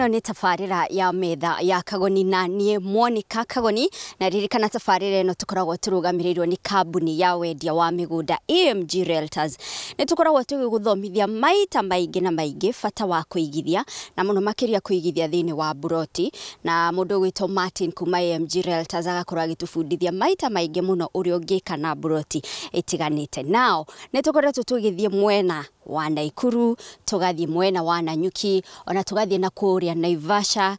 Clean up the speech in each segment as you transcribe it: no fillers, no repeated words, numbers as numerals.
Ĩno nĩ tabarĩra ya Metha ya Kagoni na niĩ Monica Kagoni, na ririkana tabarĩra ĩno tũkoragwo tũrũgamĩrĩirwo nĩ kambuni ya wendia wa mĩgũnda AMG Realtors. Nĩ tũkoragwo tũgĩgũthomithia maita maingĩ na maingĩ bata wa kũigithia, na mũno makĩria kũigithia thĩinĩ wa buroti, na mũndũ ũgwĩtwo Martin kuma AMG Realtors agakorwo agĩtũbundithia maita maingĩ mũno ũrĩa ũngĩka na buroti ĩtiganĩte. Now nĩ tũkoretwo tũgĩthiĩ mwena wa Naikuru, tũgathiĩ mwena wa Nanyuki, ona tũgathiĩ na kũrĩa Naivasha,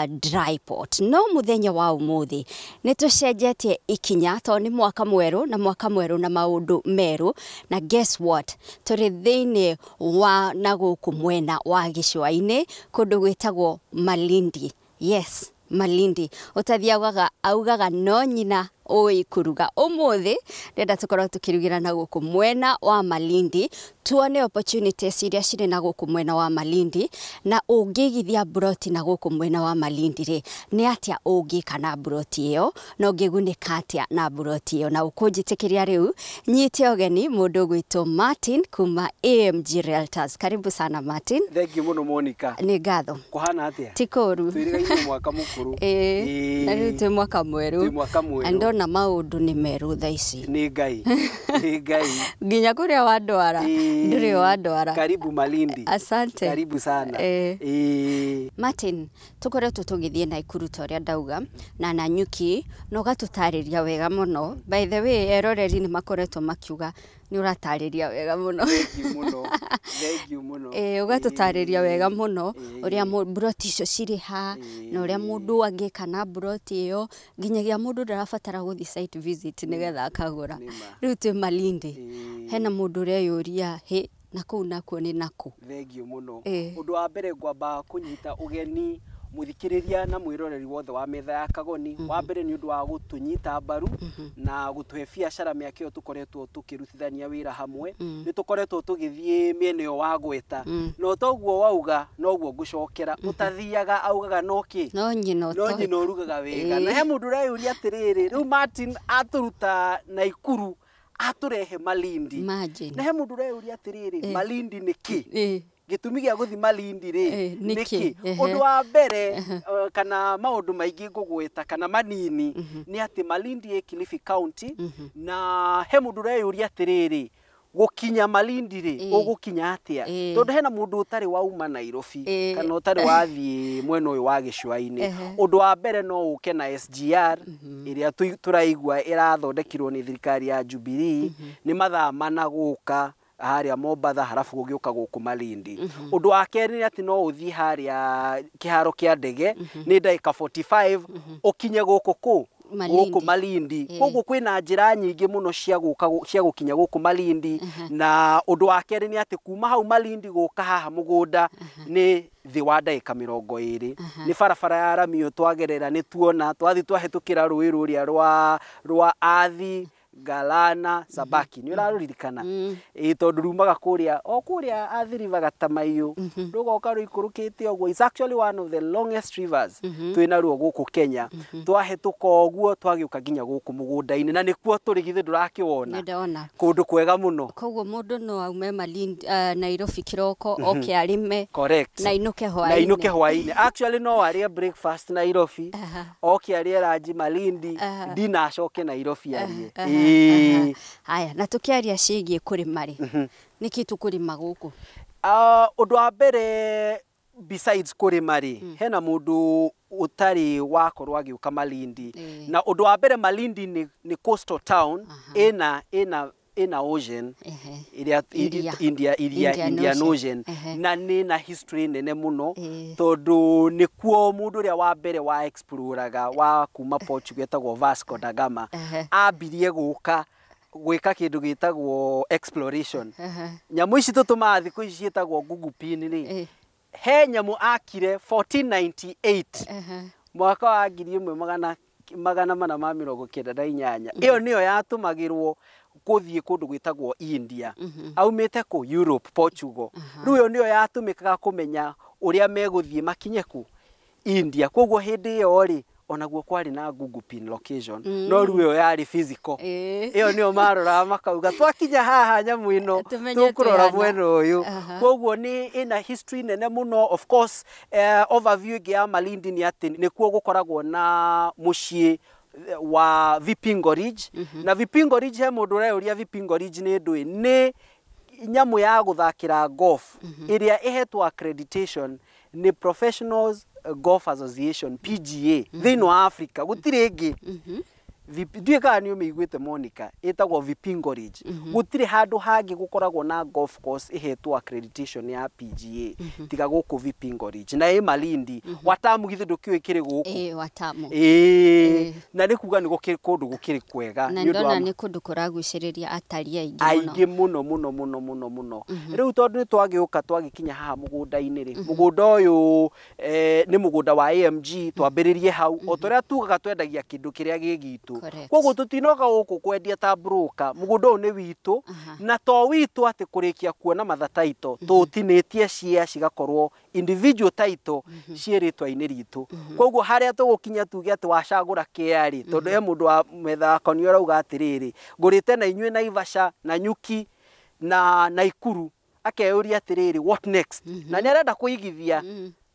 Dry Port. No mũthenya wa ũmũthĩ nĩ tũcenjetie ikinya tondũ nĩ mwaka mwerũ, na mwaka mwerũ na maũndũ merũ, na guess what, tũrĩ thĩinĩ wa na gũkũ mwena wa gĩcũa-inĩ kũndũ gwĩtagwo Malindi. Yes, Malindi. Ũtathiaga augaga no nyina ũĩ kũruga. Ũmũthĩ ndĩrenda tũkorwo tũkĩrugĩra na gũkũ mwena wa Malindi, tuone opportunities iria cirĩ na gũkũ mwena wa Malindi, na ũngĩigithia mburoti na gũkũ mwena wa Malindi rĩ, nĩ atĩa ũngĩka na mburoti ĩyo, na ũngĩgunĩka atĩa na mburoti ĩyo. Na ũkũnjĩtĩkĩria rĩu nyite ũgeni mũndũ ũgwĩtwo Martin kuma AMG Realtors. Karibu sana Martin. Thank you mũno Monica. Nĩ ngatho. Kũhana atĩa? Ti kũũru. Twĩrĩgaine mwaka mũkũrũ. Ĩĩ, na rĩu twĩ mwaka mwerũ. Twĩ mwaka mwerũ. Na ndona maũndũ nĩ merũ thaa ici. Nĩ Ngai. Nĩ Ngai. Nginya kũrĩa wandwara. Ndũrĩ wandwara. Karibu Malindi. Asante. Karibu sana. Ĩĩ. Martin, tũkoretwo tũgĩthiĩ Naikuru ta ũrĩa ndauga, na Nanyuki, na ũgatũtarĩria wega mũno. By the way, eroreri nĩ makoretwo makiuga nĩ ũratarĩria wega mũno. Thank you mũno. Thank you mũno. Ĩĩ, ũgatũtarĩria wega mũno ũrĩa mburoti icio cirĩ ha, na ũrĩa mũndũ angĩka na mburoti ĩyo, nginyagia mũndũ ndarabatara gũthiĩ site visit nĩgetha akagũra. Rĩu twĩ Malindi. Hena mũndũ ũreyũria, hĩ, na kũu nakuo nĩ nakũ? Thank you mũno. Ũndũ wa mbere ngwamba kũnyita ũgeni mũthikĩrĩria na mwĩroreri wothe wa Metha ya Kagoni. Wa mbere nĩ ũndũ wa gũtũnyita mbaru na gũtũhe biacara mĩaka ĩyo tũkoretwo tũkĩrutithania wĩra hamwe. Nĩ tũkoretwo tũgĩthiĩ mĩena ĩyo wa gweta, na toguo wauga noguo ngũcokera. Ũtathiaga augaga no kĩ? No nyina No nyina ũrugaga wega. Na he mũndũ ũreyũria atĩrĩrĩ, rĩu Martin atũruta Naikuru atũrehe Malindi. Imagine. Na he mũndũ ũreyũria atĩrĩrĩ, Malindi nĩ kĩ? Gĩtũmi gĩa gũthiĩ Malindi rĩ nĩ kĩ? Ũndũ wa mbere kana maũndũ maingĩ ngũgwĩta kana manini nĩ atĩ Malindi ĩ Kilifi County, na he mũndũ ũreyũria atĩrĩrĩ, gũkinya Malindi rĩ ũgũkinya atĩa? Tondũ hena mũndũ ũtarĩ wauma Nairobi kana ũtarĩ wathiĩ mwena ũyũ wa gĩcũa-inĩ. Ũndũ wa mbere no ũke na SGR ĩrĩa tũraigua ĩrathondekirwo nĩ thirikari ya Jubilee, nĩ mathaa mana gũka harĩa Mombatha harafu gũgĩũka gũkũ Malindi. Ũndũ wa kerĩ nĩ atĩ no ũthiĩ harĩa kĩharo kĩa ndege nĩ ndagĩka 45 ũkinye gũkũ kũ? Gũkũ Malindi. Koguo kwĩna njĩra nyingĩ mũno cia gũka cia gũkinya gũkũ Malindi. Na ũndũ wa kerĩ nĩ atĩ kuma hau Malindi gũka haha mũgũnda nĩ thĩ wa ndagĩka 20. Nĩ barabara ya rami ĩyo twagerera nĩ tuona twathiĩ twahĩtũkĩra rũĩ rũrĩa rwa Athi Galana Sabaki. Nĩ ũrarũririkana? Ĩĩ, tondũ rumaga kũrĩa o kũrĩa Athi River Gatamaiyũ, rũgoka rũikũrũkĩte ũguo. It's actually one of the longest rivers twĩna ruo gũkũ Kenya. Twahĩtũka ũguo twagĩũka nginya gũkũ mũgũnda-inĩ, na nĩkuo tũrĩ, githĩ ndũrakĩwona? Nĩndona. Kũndũ kwega mũno. Koguo mũndũ no aume Malindi, Nairobi kĩroko oke arĩme. Correct. Na inũke hwaĩ-inĩ. Na inũke hwaĩ-inĩ. Actually no arĩe breakfast Nairobi, oke arĩe lunch Malindi, dinner acoke Nairobi arĩe. Haya, na tũkĩaria ciĩgiĩ kũrĩma rĩ, nĩkĩ tũkũrĩma gũkũ? Ũndũ wa mbere besides kũrĩma rĩ, hena mũndũ ũtarĩ wakorwo agĩũka Malindi. Na ũndũ wa mbere Malindi nĩ coastal town, ĩna ocean ĩrĩa Indian Ocean, na nĩ na history nene mũno, tondũ nĩkuo mũndũ ũrĩa wa mbere wa exploraga wa kuma Portugal etagwo Vasco da Gama ambirie gũka gwĩka kĩndũ gĩtagwo exploration. Nyamũ ici tũtũmaga thikũ ici ciĩtagwo Google Pin rĩ, he nyamũ akire 1498 mwaka wa 1498. Ĩyo nĩyo yatũmagĩrwo gũthiĩ kũndũ gwĩtagwo India. Aumĩte kũ? Europe, Portugal. Rĩu ĩyo nĩyo yatũmĩkaga kũmenya ũrĩa megũthiĩ makinye kũ? India. Koguo hĩndĩ ĩyo rĩ, Onaguo kwarĩ na Google pin location, no rĩu ĩyo yarĩ physical. Ĩyo nĩyo maroraga makauga twakinya haha nyamũ ĩno Tũmenye tũkũrora twĩ mwena ũyũ. Aha. Koguo nĩ ĩna history nene mũno. Of course, overview ĩngĩ ya Malindi nĩ atĩ nĩkuo gũkoragwo na mũciĩ wa Vipingo Ridge. Na Vipingo Ridge, he mũndũ ũreyũria Vipingo Ridge nĩ ndũĩ, nĩ nyamũ ya gũthakĩra golf ĩrĩa ĩhetwo accreditation nĩ Professionals Golf Association, PGA, thĩinĩ wa Africa gũtirĩ ĩngĩ. Ndiũĩ kana nĩ ũmĩiguĩte, Monica, ĩtagwo Vipingo Ridge. Gũtirĩ handũ hangĩ gũkoragwo na golf course ĩhetwo accreditation ya PGA tiga gũkũ Vipingo Ridge, na ĩ Malindi. Watamu githĩ ndũkĩũĩ kĩrĩ gũkũ? Ĩĩ, Watamu. Ĩĩ, na nĩ kuga nĩ gũkĩrĩ kũndũ gũkĩrĩ kwega Na nĩ ũndũ wa ndona nĩ kũndũ kũragucĩrĩria atari aingĩ mũno. Aingĩ mũno mũno mũno mũno mũno. Rĩu tondũ nĩ twagĩũka twagĩkinya haha mũgũnda-inĩ rĩ, mũgũnda ũyũ nĩ mũgũnda wa AMG. Twambĩrĩrie hau, o ta ũrĩa tugaga twendagia kĩndũ kĩrĩa gĩ gitũ. Correct. Koguo tũtinoka gũkũ kwendia ta broker, mũgũnda ũyũ nĩ witũ. Na to witũ atĩ kũrĩkia kuona matha title, tũtinĩtie share cigakorwo individual title ciĩ rĩtwa-inĩ ritũ. Koguo harĩa tũgũkinya tuge atĩ wacagũra kĩa rĩ, tondũ he mũndũ wa metha wakwa nĩ ũrauga atĩrĩrĩ, ngũrĩte na inyuĩ Naivasha na Nyuki na Naikuru, akeyũria atĩrĩrĩ, what next? Na nĩ arenda kũigithia.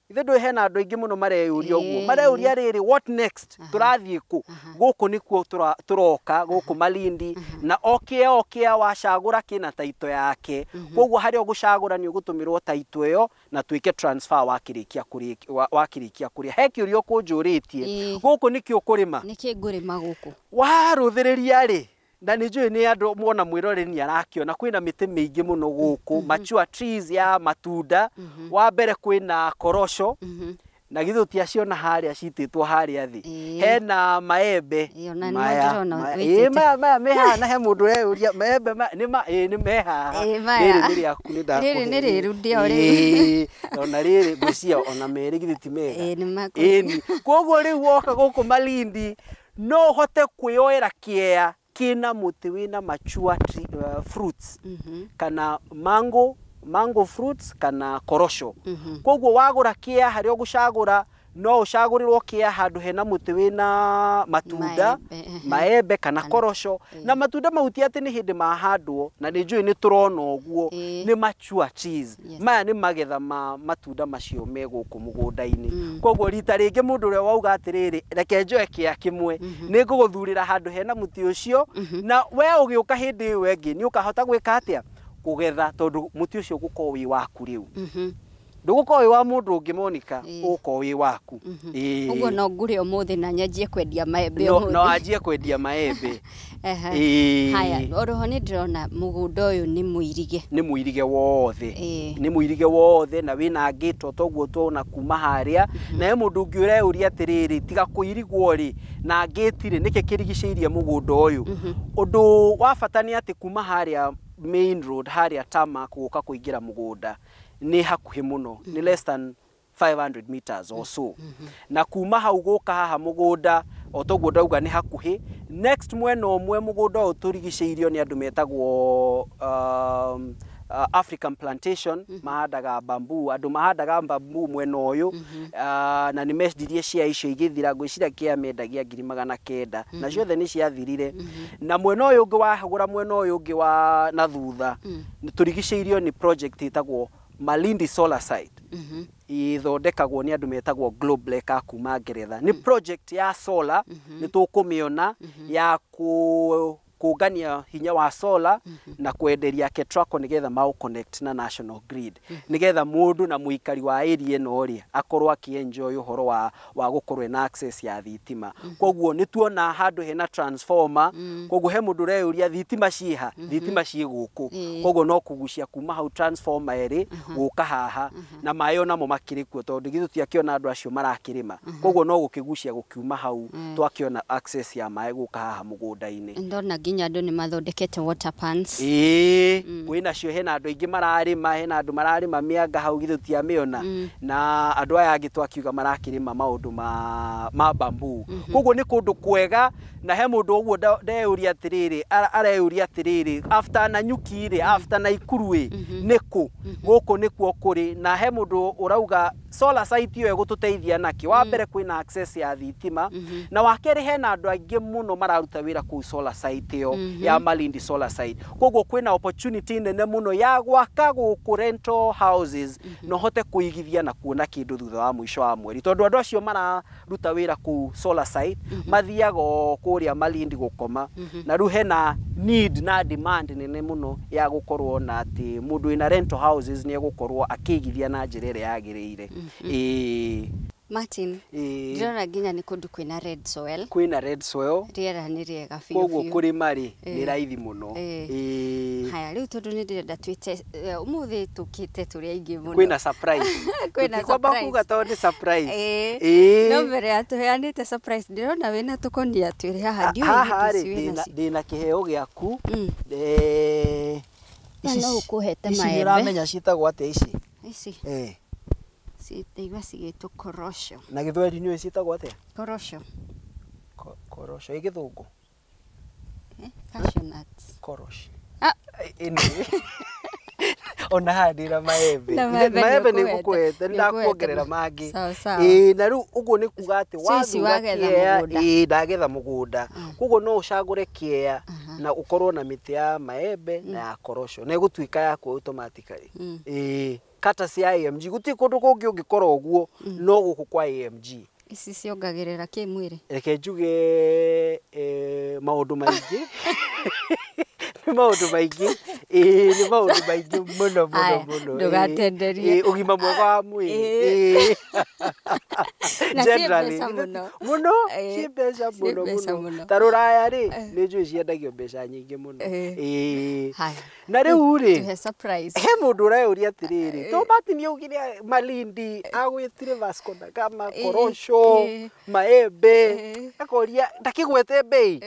Ithe ndũĩ hena andũ aingĩ mũno mareyũria ũguo, mareyũria rĩrĩ, what next? Tũrathiĩ kũ? Gũkũ nĩkuo tũroka gũkũ Malindi, na o kĩa o kĩa wacagũra kĩna taito yake. Koguo harĩa ũgũcagũra nĩ ũgũtũmĩrwo taito ĩyo na twĩke transfer wakĩrĩkia wakĩrĩkia kũrĩa. He kĩũria ũkũnjũrĩtie, gũkũ nĩkĩ ũkũrĩma? Nĩkĩ ngũrĩma gũkũ? Warũthĩrĩria rĩ, na nĩ njũĩ nĩ andũ mwona mwĩroreri nĩ arakĩona kwĩna mĩtĩ mĩingĩ mũno gũkũ, mature trees ya matunda. Wa mbere kwĩna korosho, na githĩ ũtiaciona harĩa citĩtwo harĩa thĩ? Hena maembe. Ĩĩ, ona nĩmo Maya ndĩrona ĩĩ, wĩitĩte. Maya me haha, na he mũndũ ũreyũria maembe nĩ ma ĩĩ nĩ me haha. Ĩĩ, maya. Rĩrĩ nĩ rĩaku, nĩ ndakũhe. Rĩrĩ nĩ rĩru ndĩo rĩu. Ĩĩ, ona rĩrĩ ngwĩciria ona merĩ githĩ ti mega? Ĩĩ, nĩ makũ. Ĩni koguo rĩu woka gũkũ Malindi no ũhote kwĩyoera kĩea kĩna mũtĩ wĩna mature tree, fruits, kana mango fruits kana korosho. Koguo wagũra kĩa harĩa ũgũcagũra, no ũcagũrĩrwo kĩa handũ hena mũtĩ wĩna matunda, Maembe, ehe. maembe kana korosho. Na matunda mau ti atĩ nĩ hĩndĩ mahandwo, na nĩ njũĩ nĩ tũrona ũguo, nĩ mature trees. Maya nĩ magetha ma matunda macio me gũkũ mũgũnda-inĩ. Koguo rita rĩngĩ mũndũ ũrĩa wauga atĩrĩrĩ, reke njoe kĩa kĩmwe, nĩ ngũgũthurĩra handũ hena mũtĩ ũcio, na we ũgĩũka hĩndĩ ĩyo ĩngĩ nĩ ũkahota gwĩka atĩa? Kũgetha, tondũ mũtĩ ũcio ũgũkorwo wĩ waku rĩu, ndũgũkorwo wĩ wa mũndũ ũngĩ, Monica, ũgũkorwo wĩ waku. Ĩĩ. Ũguo no ngũre ũmũthĩ na nyanjie kwendia maembe No, ũmũthĩ. no anjie kwendia maembe. Ehe. Ĩĩ. Haya, oroho nĩ ndĩrona mũgũnda ũyũ nĩ mũirige. Nĩ mũirige wothe. Nĩ mũirige wothe na wĩna ngĩto toguo tuona kuma harĩa. Na he mũndũ ũngĩ ũreyũria atĩrĩrĩ, tiga kũirigwo rĩ na ngĩti rĩ, nĩkĩ kĩrigicĩirie mũgũnda ũyũ? Ũndũ wa bata nĩ atĩ kuma harĩa main road, harĩa tarmac, gũka kũingĩra mũgũnda nĩ hakuhĩ mũno, nĩ less than 500 meters or so. Na kuma hau gũka haha mũgũnda, o toguo ndauga, nĩ hakuhĩ. Next mwena ũmwe mũgũnda ũyũ tũrigicĩirio nĩ andũ metagwo African Plantation, mahandaga bamboo, andũ mahandaga bamboo mwena ũyũ, na nĩ mendirie cia icio igĩthira, ngwĩciria kĩa mendagia 900,000, na ciothe nĩ ciathirire. Na mwena ũyũ ũngĩ wahagũra, mwena ũyũ ũngĩ wa na thutha, tũrigicĩirio nĩ project ĩtagwo Malindi Solar Site, ithondekagwo nĩ andũ metagwo Globelec a kuma Ngeretha. Nĩ project ya solar, nĩ tũkũmĩona, ya kũngania hinya wa solar na kwenderia Ketraco nĩgetha maũ connect na national grid, nĩgetha mũndũ na mũikari wa area ĩno rĩ akorwo akĩ-enjoy ũhoro wa gũkorwo na access ya thitima. Koguo nĩ tuona handũ hena transformer, koguo he mũndũ ũreyũria thitima ciĩha, thitima ciĩ gũkũ. Koguo no kũgucia kuma hau transformer ĩrĩ gũka haha, na maĩ onamo makĩrĩ kuo, tondũ githĩ tũtiakĩona andũ acio marakĩrĩma? Koguo no gũkĩgucia gũkiuma hau, twakĩona access ya maĩ gũka haha mũgũnda-inĩ. Ndona nginya andũ nĩ mathondekete water pans. Ĩĩ, kwĩnacio, hena andũ aingĩ mararĩma, hena andũ mararĩma mĩanga hau, githĩ tũtiamĩona? Na andũ aya angĩ twakiuga marakĩrĩma maũndũ ma bamboo. Koguo nĩ kũndũ kwega, na he mũndũ ũguo ndeyũria atĩrĩrĩ, areyũria atĩrĩrĩ, after Nanyuki rĩ, after Naikuru ĩ, nĩ kũ? Gũkũ nĩkuo kũrĩ. Na he mũndũ ũrauga solar site ĩyo ĩgũtũteithia nakĩ? Wa mbere kwĩna access ya thitima, na wa kerĩ hena andũ aingĩ mũno mararuta wĩra kũu solar site ĩyo ya Malindi solar site. Koguo kwĩna opportunity nene mũno ya gwaka gũkũ rental houses na ũhote kũigithia na kuona kĩndũ thutha wa mũico wa mweri, tondũ andũ acio mararuta wĩra kũu solar site mathiaga o kũrĩa Malindi gũkoma, na rĩu hena need na demand nene mũno ya gũkorwo na atĩ mũndũ wĩna rental houses nĩ egũkorwo akĩigithia na njĩra ĩrĩa yagĩrĩire. Ĩĩ. Martin, ndĩrona nginya nĩ kũndũ kwĩna red soil. Kwĩna red soil. Rĩera nĩ rĩega biũ. Koguo kũrĩma rĩ nĩ raithi mũno. Haya, rĩu tondũ nĩ ndĩrenda twĩte ũmũthĩ tũkĩte tũrĩ aingĩ mũno. Kwĩna surprise. Kwĩna Tũtikwamba surprise. kuga tondũ nĩ surprise. No mbere ya tũheanĩte surprise, ndĩrona wĩna tũkonia twĩrĩ haha, ndiũĩ Haha nĩkĩ rĩ ici wĩna nacio. ndĩna kĩheo gĩaku. Na no ũkũhete Ici nĩ maembe. ũramenya ciĩtagwo atĩa ici? Ici ndaigua cigĩtwo korosho. Na gĩthweri nĩ ũĩ ciĩtagwo atĩa? Korosho. Korosho ĩ gĩthũngũ? Cashew nuts. Korosho. Ah. Anyway. Ona haha ndĩna maembe. Na maembe Maembe nĩ nĩ ngũkũhete, nĩ nĩ ndakuongerera ũkũhete. mangĩ. Sawa sawa. Ĩĩ, na rĩu ũguo nĩ kuga atĩ So ici wathura wagetha kĩea, mũgũnda. ĩĩ, ndagetha mũgũnda. Koguo no ũcagũre kĩea na ũkorwo na mĩtĩ ya maembe na ya korosho na ĩgũtuĩka yaku automatically. Ĩĩ, kata cia AMG gũtirĩ kũndũ kũngĩ ũngĩkora ũguo no gũkũ kwa AMG. Ici ciongagĩrĩra kĩ mwĩrĩ? Reke njuge maũndũ maingĩ, nĩ maũndũ maingĩ, ĩĩ, nĩ maũndũ maingĩ mũno mũno Aya, mũno. ndũgatenderie. Ĩĩ, ũgima mwega wa mwĩrĩ. Ĩĩ. Na ciĩ Generally, mbeca mũno. Mũno, Ĩĩ, ciĩ mbeca ciĩ mũno mbeca mũno. Mũno. Ta rũraya rĩ, nĩ njũĩ ciendagio mbeca nyingĩ mũno. Ĩĩ. Haya. Na rĩu rĩ, Tũhe surprise. He mũndũ ũreyũria atĩrĩrĩ, to Martin augire Malindi, agwĩtire Vasco da Gama, korosho, maembe, akoria ndakĩgwete mbei.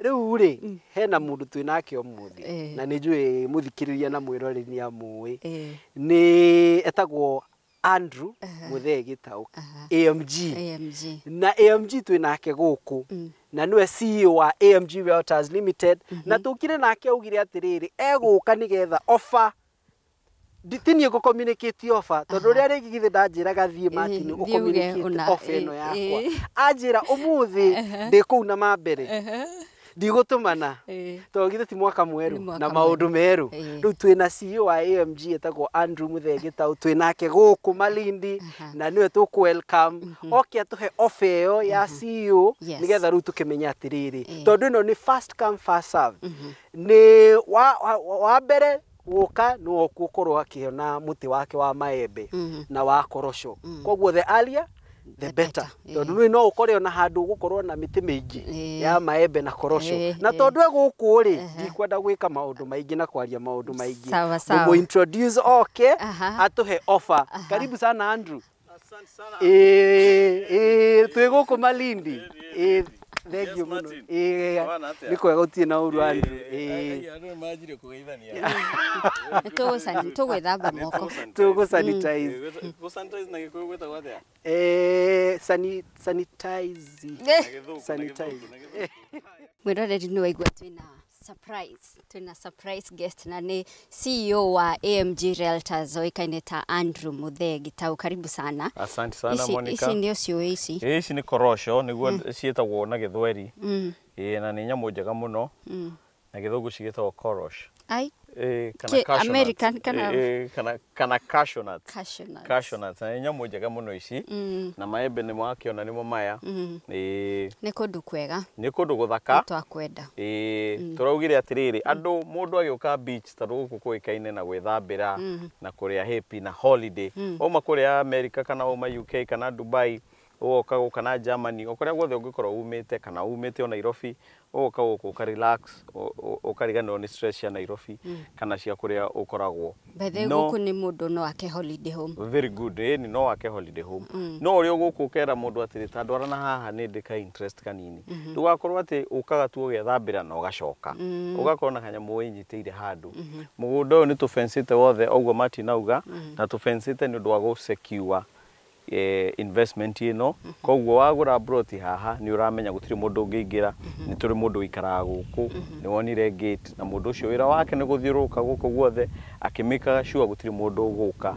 Rĩu rĩ, hena mũndũ twĩ nake ũmũthĩ, na nĩ njũĩ mũthikĩrĩria na mwĩroreri nĩ amũĩ, nĩ etagwo Andrew Muthee Gĩtaũ, AMG. AMG. Na AMG twĩ nake gũkũ, na nĩwe CEO wa AMG Realtors Limited, na tũkire nake augire atĩrĩrĩ, egũka nĩgetha offer ti niĩ ngũ communicate offer, tondũ ũrĩa rĩngĩ githĩ ndanjĩraga thiĩ Martin Thiĩ ũ uge communicate ũna, offer ĩno yakwa, anjĩra ũmũthĩ ndĩ kũu na mambere ndigũtũmana, tondũ githĩ ti mwaka Nĩ mwerũ mwaka na maũndũ merũ. Rĩu twĩna CEO wa AMG etagwo Andrew Muthee Gĩtaũ, twĩ nake gũkũ Malindi, na nĩwe tũkũ welcome oke atũhe offer ĩyo ya CEO, nĩgetha rĩu tũkĩmenye atĩrĩrĩ, tondũ ĩno nĩ first come first serve, nĩ wa mbere gũka nĩwe ũgũkorwo akĩona mũtĩ wake wa maembe na wa korosho. Koguo the earlier the The better, better, tondũ rĩu no ũkore ona handũ ũgũkorwo na mĩtĩ mĩingĩ ya maembe na korosho, na tondũ e gũkũ rĩ, ndikwenda gwĩka maũndũ maingĩ na kwaria maũndũ maingĩ. Sawa, sawa. Ngũmũ introduce oke atũhe offer. Karibu sana, Andrew. Asante sana. Ĩĩ, twĩ gũkũ Malindi. Ĩĩ, thank you Yes, mũno. Martin. Ĩĩ, Bwana atĩa? nĩ kwega, gũtirĩ na ũru, Andrew. Ĩĩ. Andũ nĩmanjire kũgeithania. Tũgwĩthamba moko. Tũgũ sanitize. Gũ sanitize na Gĩkũyũ gwĩtagwo atĩa? Sanitize. Na Gĩthũngũ, na Sanitize. Gĩthũngũ, na Gĩthũngũ. Mwĩroreri, nĩ waigua twĩna surprise, twĩna surprise guest, na nĩ CEO wa AMG Realtors oĩkaine ta Andrew Muthee Gitau. Karibu sana. Asante sana, Ici Monica. ici nĩ ũciũĩ ici? Ĩĩ, ici nĩ korosho nĩguo ciĩtagwo na Gĩthweri. Ĩĩ, na nĩ nyamũ njega mũno. Na Gĩthũngũ cigĩtagwo korosh. Ai. Ĩĩ, kana cashew nuts. American kana- Ĩĩ, kana cashew nuts. Cashew nuts. Cashew nuts. Na nĩ nyamũ njega mũno ici. Na maembe nĩ mwakĩona nĩmo maya. Ĩĩ, Nĩ kũndũ kwega. Nĩ kũndũ gũthaka. Twakwenda. Ĩĩ, tũraugire atĩrĩrĩ, andũ mũndũ agĩũka beach ta gũkũ kũĩkaine na gwĩthambĩra na kũrĩa happy na holiday, wauma kũrĩa America kana wauma UK kana Dubai, ũgoka gũkũ kana Germany, o kũrĩa guothe ũngĩkorwo umĩte, kana umĩte o Nairobi, ũgoka gũkũ ũka relax, ũkariganĩrwo nĩ stress cia Nairobi kana cia kũrĩa ũkoragwo. By the way, No- gũkũ nĩ mũndũ no ake holiday home. Very good. Ĩni, no wake holiday home, no ũrĩa ũgũkũ ũkera mũndũ atĩrĩ, ta ndwara na haha nĩ ndĩ ka interest kanini, ndũgakorwo atĩ ũkaga tu ũgethambĩra na ũgacoka, ũgakorwo na kanyamũ wĩnyitĩire handũ. Mũgũnda ũyũ nĩ tũbencĩte wothe ũguo Martin auga, na tũbencĩte nĩ ũndũ wa gũ secure investment ĩno. Koguo wagũra broti haha, nĩ ũramenya gũtirĩ mũndũ ũngĩingĩra, nĩ tũrĩ mũndũ ũikaraga gũkũ, nĩ wonire gate, na mũndũ ũcio wĩra wake nĩ gũthiũrũrũka gũkũ guothe akĩmĩkaga sure gũtirĩ mũndũ ũgũka.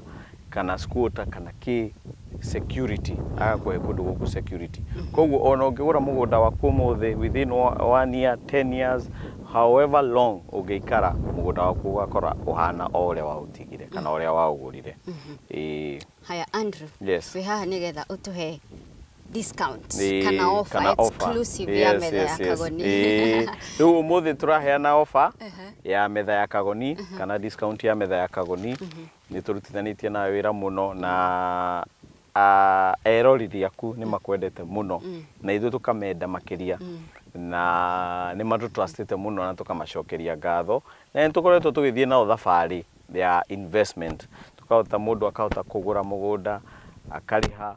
kana squatter kana kĩ security, agakũhe kũndũ gũkũ security. Koguo ona ũngĩgũra mũgũnda waku ũmũthĩ, within 1 year, 10 years, however long ũngĩikara, mũgũnda waku ũgakora ũhana o ũrĩa waũtigire kana ũrĩa waũgũrire. Ĩĩ. Haya, Andrew. Yes. Wĩ haha nĩgetha ũtũhe discount Ĩĩ, kana offer kana offer. exclusive ya metha ya Kagoni. Ĩĩ. Rĩu ũmũthĩ tũraheana offer ya metha ya Kagoni kana discount ya metha ya Kagoni. Nĩ tũrutithanĩtie nayo wĩra mũno na eroreri aku nĩ makwendete mũno na ithuĩ tũkamenda makĩria, na nĩ matũtrustĩte mũno na tũkamacokeria ngatho, na nĩ tũkoretwo tũgĩthiĩ nao thabarĩ ya investment, tũkahota mũndũ akahota kũgũra mũgũnda, akarĩha,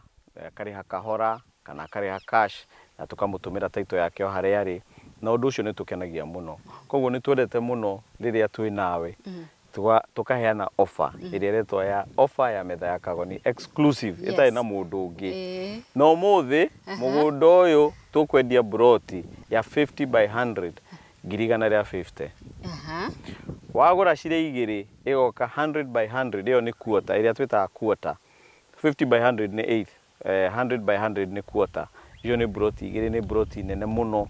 akarĩha kahora kana akarĩha cash, na tũkamũtũmĩra title yake o harĩa arĩ, na ũndũ ũcio nĩ tũkenagia mũno. Koguo nĩ twendete mũno rĩrĩa twĩ nawe tũkaheana offer ĩrĩa ĩretwo ya offer ya metha ya Kagoni exclusive ĩtarĩ na mũndũ ũngĩ. Na ũmũthĩ mũgũnda ũyũ tũkwendia buroti ya 50 by 100 150,000. Wagũra cirĩ igĩrĩ ĩgoka 100 by 100, ĩyo nĩ quarter, ĩrĩa twĩtaga quarter. 50 by 100 nĩ eighth, 100 by 100 nĩ quarter. Icio nĩ buroti igĩrĩ, nĩ buroti nene mũno.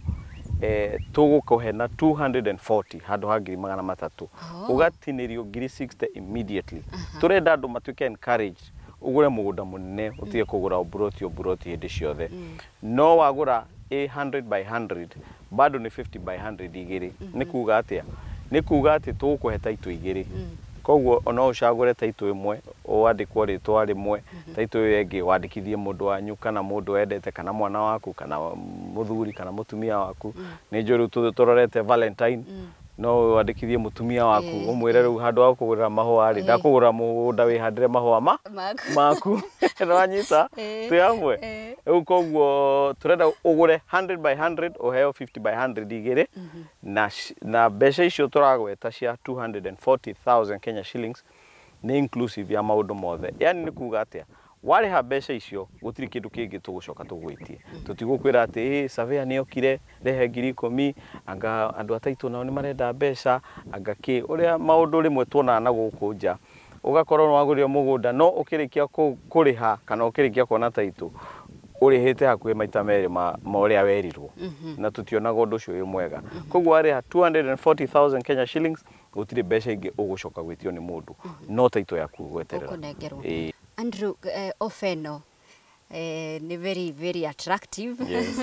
Tũgũkũhe na 240 handũ ha 300,000. Ũgatinĩrio 60,000 immediately. Tũrenda andũ matuĩke encouraged ũgũre mũgũnda mũnene, ũtige kũgũra o buroti o buroti hĩndĩ ciothe. No wagũra a 100 by 100 bado nĩ 50 by 100 igĩrĩ. Nĩ kuga atĩa? Nĩ kuga atĩ tũgũkũhe title igĩrĩ, koguo no ũcagũre title ĩmwe wandĩkwo rĩtwa rĩmwe, title ĩyo ĩngĩ wandĩkithie mũndũ wanyu kana mũndũ wendete kana mwana waku kana mũthuri kana mũtumia waku. Nĩ njũĩ rĩu tũrorete Valentine, no wandĩkithie mũtumia waku, ũmwĩre rĩu handũ ha kũgũrĩra mahũa rĩ, ndakũgũra mũgũnda wĩhandĩre mahũa ma Maku. Maku. Nĩwanyita? Twĩ hamwe. Rĩu koguo tũrenda ũgũre 100 by 100 ũheo 50 by 100 igĩrĩ, na mbeca icio tũragweta cia 240,000 Kenya shillings nĩ inclusive ya maũndũ mothe. Yani nĩ kuga atĩa? Warĩha mbeca icio gũtirĩ kĩndũ kĩngĩ tũgũcoka tũgwĩtie. Tũtigũkwĩra atĩ ĩ surveyor nĩ okire, rehe 10,000, anga andũ a title nao nĩ marenda mbeca, anga kĩ, ũrĩa maũndũ rĩmwe tuonaga na gũkũ nja, ũgakorwo nĩ wagũrire mũgũnda no ũkĩrĩkia kũrĩha kana ũkĩrĩkia kuona title ũrĩhĩte hakuhĩ maita merĩ ma ũrĩa werirwo, na tũtionaga ũndũ ũcio wĩ mwega. Koguo warĩha 240,000 Kenya shillings gũtirĩ mbeca ingĩ ũgũcoka gwĩtio nĩ mũndũ, no title yaku ũgweterera. Ũkũnengerwo. Ĩĩ. Andrew, offer ĩno nĩ very very attractive. Yes.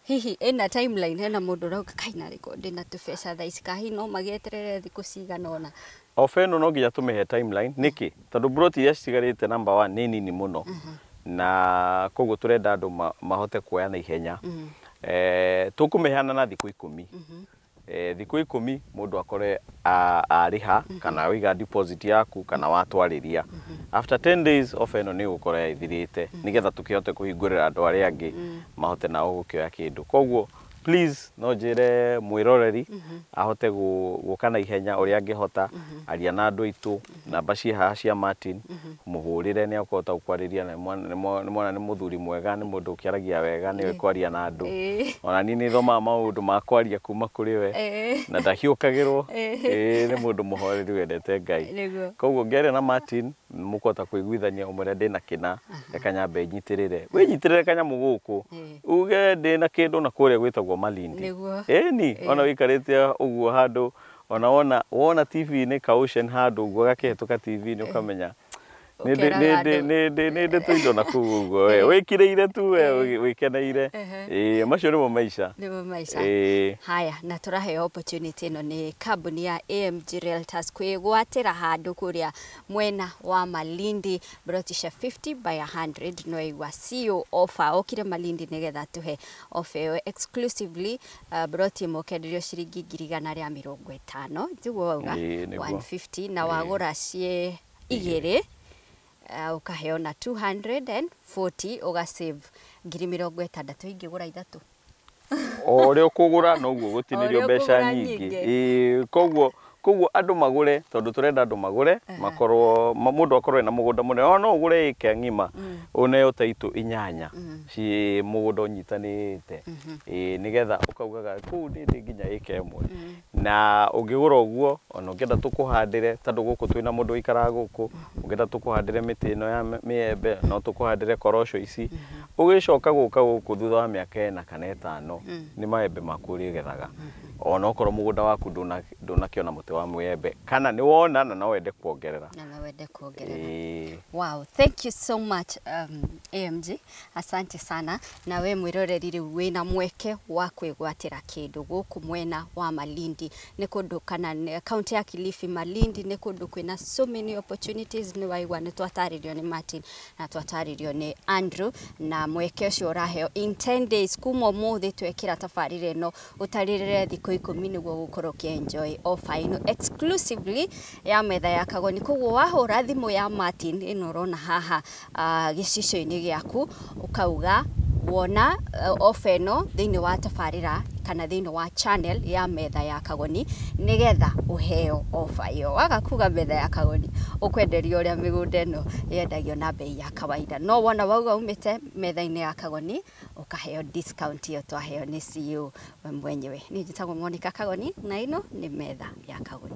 Hihi ĩna timeline? Hena mũndũ ũrauga kaina rĩko ndĩna tũbeca thaa ici, kahi no magĩeterere thikũ cigana ũna? Offer ĩno no nginya tũmĩhe timeline. Nĩkĩ? Tondũ broti iria citigarĩte, number one, nĩ nini mũno, na koguo tũrenda andũ mahote kuoya na ihenya. Tũkũmĩheana na thikũ 10. Thikũ 10 mũndũ akore arĩha kana waiga deposit yaku kana watwarĩria. After 10 days offer ĩno nĩ ĩgũkorwo ĩthirĩte, nĩgetha tũkĩhote kũhingũrĩra andũ arĩa angĩ mahote nao gũkĩoya kĩndũ. Koguo please no njĩre mwĩroreri ahote gũka na ihenya ũrĩa angĩhota. Aria na andũ aitũ, namba ciĩ haha cia Martin, mũhũrĩre, nĩ akũhota gũkwarĩria, na nĩ mwana, nĩ mũthuri mwega, nĩ mũndũ ũkĩaragia wega, nĩwe kwaria na andũ. Ona niĩ nĩ thomaga maũndũ ma kwaria kuma kũrĩ we na ndahiũkagĩrwo. Ĩĩ, nĩ mũndũ mũhoreri wendete Ngai. Koguo ngĩaria na Martin mũkũhota kũiguithania, ũmwĩre ndĩna kĩna, reka nyambe nyitĩrĩre, wĩnyitĩrĩre kanyamũ gũkũ, uge ndĩna kĩndũ na kũrĩa gwĩtagwo Malindi. Ĩni ona wĩikarĩte ũguo handũ, ona wona TV-inĩ ka ocean handũ ũguo gakĩhetũka TV-inĩ, ũkamenya Ũkeraga andũ. nĩ ndĩ tũindo na kũu ũguo, we wĩkirĩire tu, we wĩkeneire. Ĩĩ, macio nĩmo maica. Nĩmo maica. Ĩĩ. Haya, na tũraheo opportunity ĩno nĩ kambuni ya AMG Realtors kwĩgwatĩra handũ kũrĩa mwena wa Malindi, broti cia 50 by 100. No igua CEO offer okire Malindi nĩgetha tũhe offer ĩyo exclusively. Broti ĩmwe ũkenderio ciringi 150,000, tiguo wauga? Ĩĩ, nĩguo. 150, na wagũra ciĩ igĩrĩ ũkaheo na 240, ũgasave 60,000. Ingĩgũra ithatũ? O ũrĩa ũkũgũra noguo gũtinĩrio O ũrĩa mbeca ũkũgũra nyingĩ. Nyingĩ. Ĩĩ, koguo Koguo andũ magũre, tondũ tũrenda andũ magũre, makorwo mũndũ akorwo ena mũgũnda mũnene. Ona no ũgũre ĩka ng'ima, ũneo taitũ 8 ci mũgũnda ũnyitanĩte. Ĩĩ, nĩgetha ũkaugaga kũu nĩ ndĩ nginya ĩka 1. Na ũngĩgũra ũguo, ona ũngĩenda tũkũhandĩre, tondũ gũkũ twĩna mũndũ ũikaraga gũkũ, ũngĩenda tũkũhandĩre mĩtĩ ĩno ya mĩembe, no tũkũhandĩre korosho ici. Ũgĩcoka gũka gũkũ thutha wa mĩaka 4 kana 5, nĩ maembe maku ũrĩgethaga. Ona okorwo mũgũnda waku ndũnakĩona mũtĩ wa mwembe, kana nĩ wona na no wende kuongerera. Na no wende kuongerera. Ĩĩ. Wow, thank you so much, AMG. Asante sana. Na we mwiroreri riu wina mweke wa kwigwatira kindu guku mwena wa Malindi. Ni kundu kana kaunti ya Kilifi, Malindi ni kundu kwina so many opportunities. Ni waigua ni twataririo ni Martin na twataririo ni Andrew, na mweke ucio uraheo in 10 days kuma umuthi twekira tabarira ino utaririre thiku 10 niguo gukorwo ukienjoy offer ino exclusively ya metha ya Kagoni. Koguo wahura thimu ya Martin ino urona haha gĩcicio-inĩ gĩaku, ũkauga wona offer ĩno thĩinĩ wa tabarĩra kana thĩinĩ wa channel ya metha ya Kagoni, nĩgetha ũheo offer ĩyo. Waga kuga metha ya Kagoni, ũkwenderio ũrĩa mĩgũnda ĩno yendagio na bei ya kawaida. No wona wauga umĩte metha-inĩ ya Kagoni, ũkaheo discount ĩyo twaheo nĩ CEO we mwenyewe. Niĩ njĩtagwo Monica Kagoni na ĩno nĩ metha ya Kagoni.